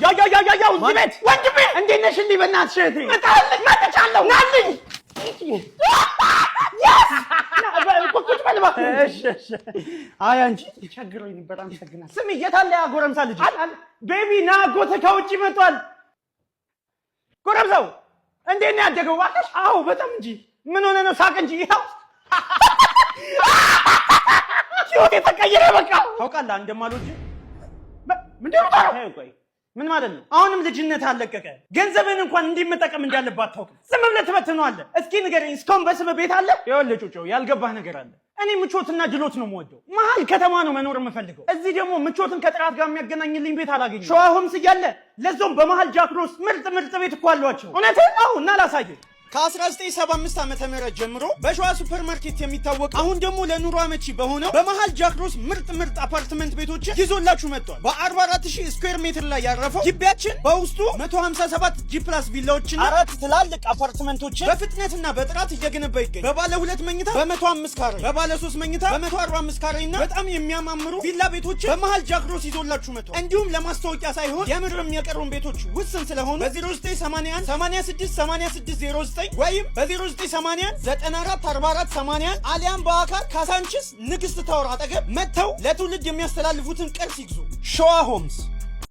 ያው ያው ያው ያው እዚህ ቤት ወንድሜ፣ እንዴት ነሽ? እንዲህ በእናትሽ እህቴ መጥቻለሁ። ናልኝ። ቁጭ በል እባክህ። እሺ እሺ። አይ አንቺ ቸግሮኝ ነበር። አመሰግናለሁ። ስሚ፣ የት አለ ያ ጎረምሳ ልጅ? Baby ና፣ አጎትህ ከውጭ መጥቷል። ጎረምሳው እንዴት ነው ያደገው? እባክሽ። አዎ በጣም እንጂ። ምን ሆነ ነው? ሳቅ እንጂ። ይኸው ህይወቴ ተቀየረ። በቃ ታውቃለህ እንደማልወድ። ምንድን ነው? ቆይ ምን ማለት ነው? አሁንም ልጅነት አለቀቀ። ገንዘብህን እንኳን እንዲህ መጠቀም እንዳለብህ አታውቅም። ዝም ብለህ ትበትነዋለህ። እስኪ ንገረኝ፣ እስካሁን በስምህ ቤት አለ? ይኸውልህ ጩጮ፣ ያልገባህ ነገር አለ። እኔ ምቾትና ድሎት ነው የምወደው። መሀል ከተማ ነው መኖር የምፈልገው። እዚህ ደግሞ ምቾትን ከጥራት ጋር የሚያገናኝልኝ ቤት አላገኘሁም። ሸዋ ሆምስ እያለ ለዛውም በመሀል ጃክሮስ ምርጥ ምርጥ ቤት እኮ አሏቸው። እውነትህን ነው እና ላሳየህ። ከ1975 ዓ.ም ጀምሮ በሸዋ ሱፐር ማርኬት የሚታወቅ፣ አሁን ደግሞ ለኑሮ አመቺ በሆነው በመሃል ጃክሮስ ምርጥ ምርጥ አፓርትመንት ቤቶችን ይዞላችሁ መጥቷል። በ44,000 square ሜትር ላይ ያረፈው ግቢያችን በውስጡ 157 G+ ቪላዎችን፣ አራት ትላልቅ አፓርትመንቶችን በፍጥነትና በጥራት እየገነባ ይገኛል። በባለ ሁለት መኝታ በ105 ካሬ፣ በባለ ሶስት መኝታ በ145 ካሬ እና በጣም የሚያማምሩ ቪላ ቤቶችን በመሃል ጃክሮስ ይዞላችሁ መጥቷል። እንዲሁም ለማስታወቂያ ሳይሆን የምርም የቀሩን ቤቶች ውስን ስለሆኑ በ0981 86 86 09 ወይም በ0980 94 44 80 አሊያም በአካል ካሳንችስ ንግስት ታወር አጠገብ መጥተው ለትውልድ የሚያስተላልፉትን ቅርስ ይግዙ። ሸዋ ሆምስ።